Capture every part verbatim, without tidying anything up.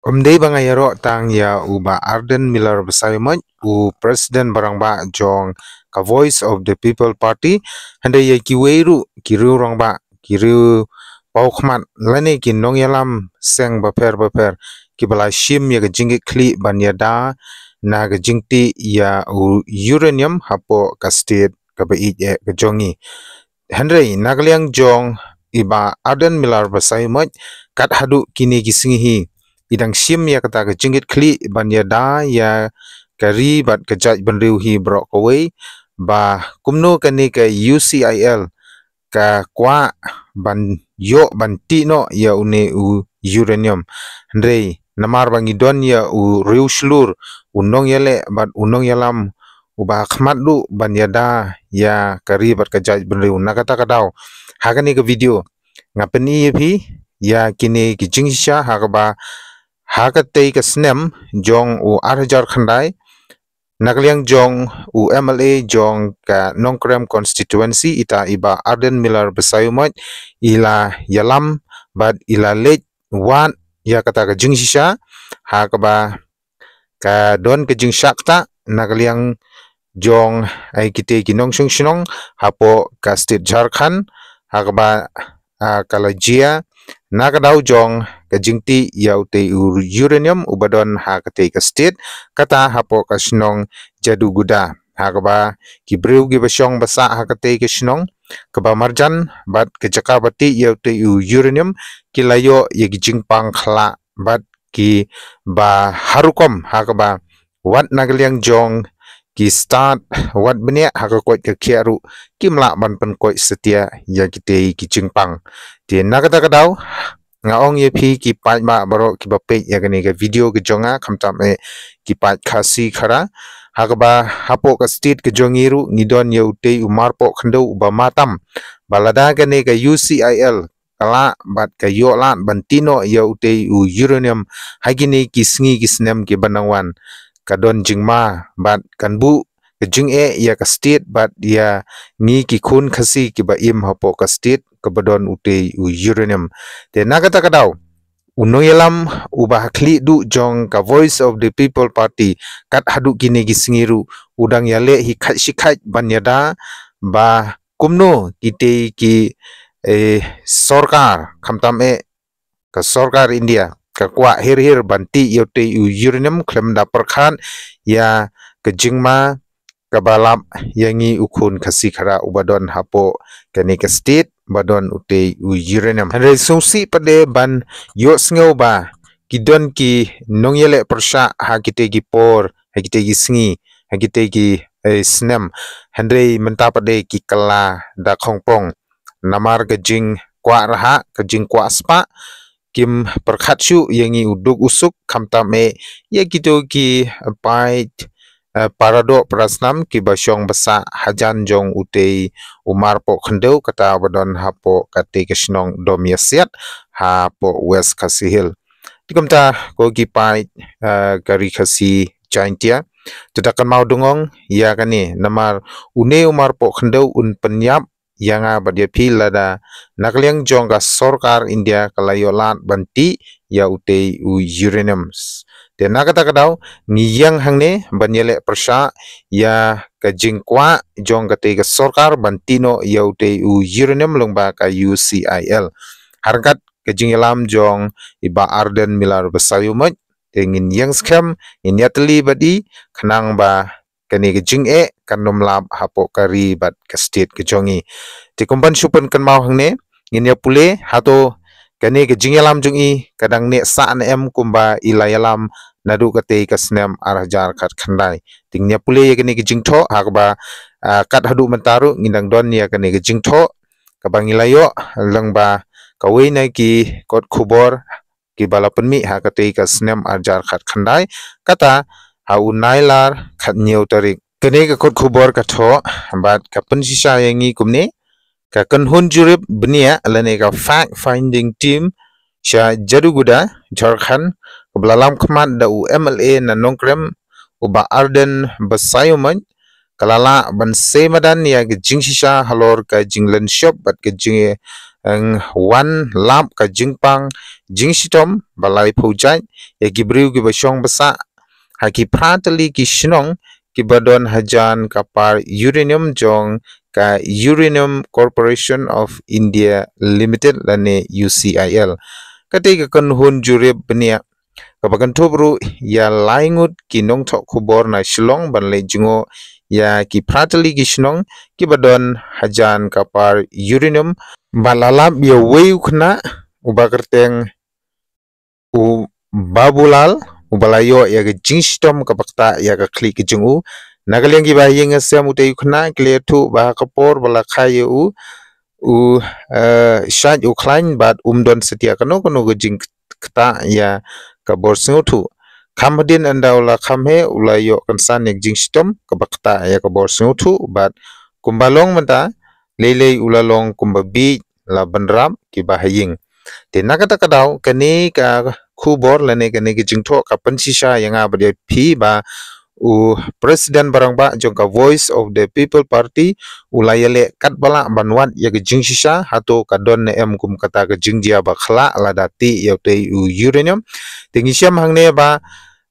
Ym dei ba nga ïaroh tang ïa u Bah Ardent Miller Basaiawmoit, u President Rangbah jong ka Voice of the People Party, hynrei ïa kiwei ruh ki riew rangbah, ki riew paw khmat, lane ki nongïalam seng bapher bapher, kiba la shim ïa ka jingkitkhlieh ban ïada na ka jingtih ïa u uranium hapoh ka state kaba ïeit eh ka jong ngi. Hynrei na ka liang jong i Bah Ardent Miller Basaiawmoit, kat haduh kine ki sngi hi, i dang shim ïa kata ka jingkitkhlieh ban ïada ïa ka ri bad ka jaitbynriew hi baroh kawei, ba kumno kane ka U C I L ka kwah ban ïoh ban tih noh ïa une u uranium. Hynrei namar ba ngi don ïa u riewshlur, u nongïaleh bad u nongïalam uba khmat duh ban ïada ïa ka ri bad ka jaitbynriew. Na kata ka daw, ha kane ka video nga pyni ïa phi ïa kine ki jingshisha, ha kaba ha katei ka snem jong u ar hajar khyndai, na ka liang jong u M L A jong ka Nongkrem constituency, ita i Bah Ardent Miller Basaiawmoit, i la ïalam bad i la leit wad ïa kata ka jingshisha, ha kaba ka don ka jingshah ktah na ka liang jong, ai, kitei ki nongshong shnong hapoh ka state Jharkhand, ha kaba, ah, ka la jia na ka daw jong ka jingtih ïa utei u uranium uba don ha katei ka state, kata hapoh ka shnong Jaduguda, ha kaba ki briew kiba shong ba sah ha katei ka shnong, kaba marjan bad ka jaka ba tih ïa utei u uranium, ki la ïoh ïa ki jingpang khlah bad kiba har rukom, ha kaba wat na ka liang jong ki stad, wat bniah ha ka koit ka khiah ruh, kim lah ban pynkoit satia ïa kitei ki jingpang. Te na kata ka daw, nga ong ïa phi ki paidbah baroh kiba peit ïa kane ka video ka jong nga, khamtam eh ki paid Khasi Khara, ha kaba hapoh ka state ka jong ngi ruh ngi don ïa utei u marpoh khyndew uba matam, ba lada kane ka U C I L ka lah bad ka ïoh lad ban tih noh ïa utei u uranium ha kine ki sngi ki snem kiba nang wan, ka don jingma bad kan buh ka jingeh ïa ka state bad ïa ngi ki khun Khasi kiba im hapoh ka state kaba don utei u uranium. Te na kata ka daw, u nongïalam uba ha khlieh duh jong ka Voice of the People Party, kat haduh kine ki sngi ruh u dang ïaleh hi khait shi khait ban ïada ba kumno kitei ki, eh, sorkar, khamtam eh ka sorkar India, ka kwah hir hir ban tih ïa utei u uranium khlem da pyrkhat ïa ka jingma kaba lap ïa ngi u khun Khasi Khara uba don hapoh kane ka state ba don utei u uranium. Hynrei sngewsih pat de ban ïohsngew ba ki don ki nongïaleh pyrshah ha kitei ki por, ha kitei ki sngi, ha kitei ki, eh, snem. Hynrei mynta pat de ki kylla da khongpong namar ka jingkwah rhah, ka jingkwah spah, kim pyrkhat shuh ïa ngi u duk u suk, khamtam eh ïa kito ki paid, eh, paradoh parasnam kiba shong ba sah hajan jong utei u marpoh khyndew, kata ba don hapoh katei ka shnong Domiasiat hapoh West Khasi Hills. Te kumta ko ki paid, eh, ka Ri Khasi Jaiñtia, to da kynmaw dungong ïa kane, namar une u marpoh khyndew un pynïap ïa nga bad ïa phi lada na ka liang jong ka sorkar India ka la ïoh lad ban tih ïa utei u uranium. Te na kata ka daw ngi ïeng hangne ban ïaleh pyrshah ïa ka jingkwah jong katei ka sorkar ban tih noh ïa utei u uranium lyngba ka U C I L. Ha ryngkat ka jingïalam jong i Bah Ardent Miller Basaiawmoit, te ngin ïeng skhem, ngin ïatylli bad i, khnang ba kane ka jingeh kan ym lap hapoh ka ri bad ka state ka jong ngi. Te kum ban shu pynkynmaw hangne, ngin ïa pule hato kane ka jingïalam jong i ka dang neh sah ne em kumba i la ïalam naduh katei ka snem ar hajar khatkhyndai. Te ngin ïa pule ïa kane ka jingthoh, ha kaba, ah, kat haduh mynta ruh ngin dang don ïa kane ka jingthoh kaba ngi la ïoh lyngba kawei na ki kot khubor kiba la pynmih ha katei ka snem ar hajar khatkhyndai, kata ha u Nailar khathynñiew tarik. Kane ka kot khubor ka thoh bad ka pynshisha ïa ngi kumne: ka kynhun jurip bniah lane ka fact finding team sha Jaduguda, Jharkhand, kaba la lam khmat da u M L A na Nongkrem, u Bah Ardent Basaiawmoit, ka la lah ban sei madan ïa ka jingshisha halor ka jinglen shop bad ka jing, eh, wan lap ka jingpang jingshitom ba laiphew jait ïa ki briew kiba shong ba sah ha ki phra tylli ki shnong kiba don hajan ka par uranium jong ka Uranium Corporation of India Limited lane U C I L. Katei ka kynhun jurip bniah kaba kynthup ruh ïa lai ngut ki nongthoh khubor na Shillong ban leit jngoh ïa ki phra tylli ki shnong kiba don hajan ka par uranium bad la lap ïa uwei u khynnah uba kyrteng u Babulal uba la ïoh ïa ka jingshitom kaba ktah ïa ka khlieh ka jong u. Na ka liang kiba ha ïing ha sem utei u khynnah ki la ïathuh ba ha ka por ba la kha ïa u u eh, shait u khlaiñ bad um don satia kano kano ka jingktah ïa ka bor sngewthuh. Kham hadien ynda u la kham heh u la ïoh kynsan ïa ka jingshitom kaba ktah ïa ka bor sngewthuh bad kumba long mynta lei lei u la long kumba bieit la bynrap kiba ha ïing. Te na kata ka daw kane ka khubor lane kane ka jingthoh ka pynshisha ïa nga bad ïa phi ba u President ba rangbah jong ka Voice of the People Party u la ïaleh katba lah ban wad ïa ka jingshisha hato ka don ne em kum kata ka jingjia ba khlah lada tih ïa utei u uranium. Te ngi shem hangne ba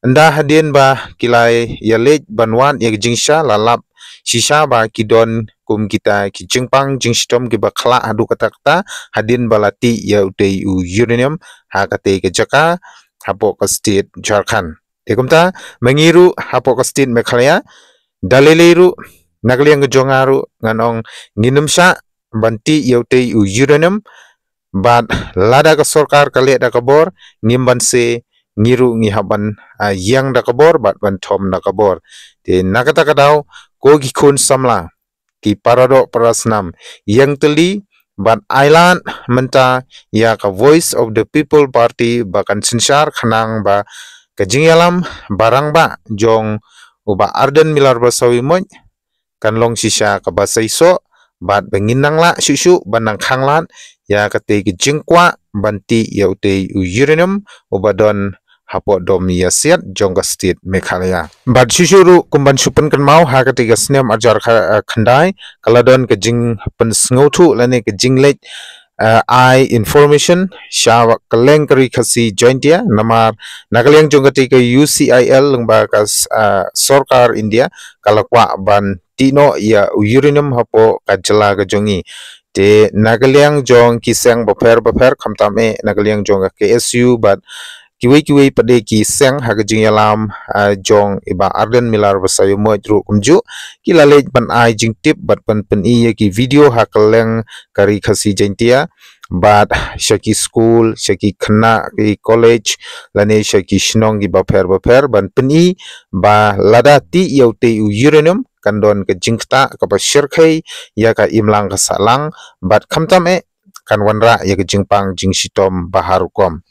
ynda hadien ba ki la ïaleh ban wad ïa ka jingshisha la lap shisha ba ki don kum kita ki jingpang jingshitom kiba khlah haduh katta-katta hadien ba la tih ïa utei u uranium ha katei ka jaka hapoh ka state Jharkhand. Te kumta ma ngi ruh hapoh ka state Meghalaya da lei lei ruh na ka liang ka jong nga ruh ngan ong ngin ym shah ban tih ïa utei u uranium bad lada ka sorkar ka leh da ka bor ngim banse ngi ruh ngi hap ban ah, ïeng da ka bor bad ban thom da ka bor. Te na kata ka daw ko ki khun samla ki para doh para snam ïeng tylli bad ailad mynta ïa ka Voice of the People Party ba kan synshar khnang ba ka jingïalam ba rangbah jong u Bah Ardent Miller Basaiawmoit kan long shisha kaba seisoh bad ba ngin nang lah shuh shuh ban nang khanglad ïa katei ka jingkwah ban tih ïa utei u uranium uba don hapoh dom ïasiat jong ka state Meghalaya. Bad shuh shuh ruh kum ban shu pynkynmaw ha katei ka snem arhajar kha- eh, khyndai ka la don ka jingpynsngewthuh lane ka jingleit eh, ai information sha kylleng ka Ri Khasi Jaintia namar na ka liang jong katei ka U C I L lyngba ka s- eh, sorkar India ka la kwah ban tih noh ïa u uranium hapoh ka jylla ka jong ngi. Te na ka liang jong ki seng bapher bapher khamtam eh na ka liang jong ka K S U bad kiwei kiwei pat de ki seng ha ka jingïalam ah, jong i Bah Ardent Miller Basaiawmoit ruh kumjuh ki la leit ban ai jingtip bad ban pyni ïa ki video ha kylleng ka Ri Khasi Jaintia bad sha ki skul sha ki khynnah ki college lane sha ki shnong ki bapher bapher ban pyni ba lada tih ïa utei u uranium kan don ka jingktah kaba shyrkhei ïa ka imlang ka sahlang bad khamtam eh kan wanrah ïa ka jingpang jingshitom ba har rukom.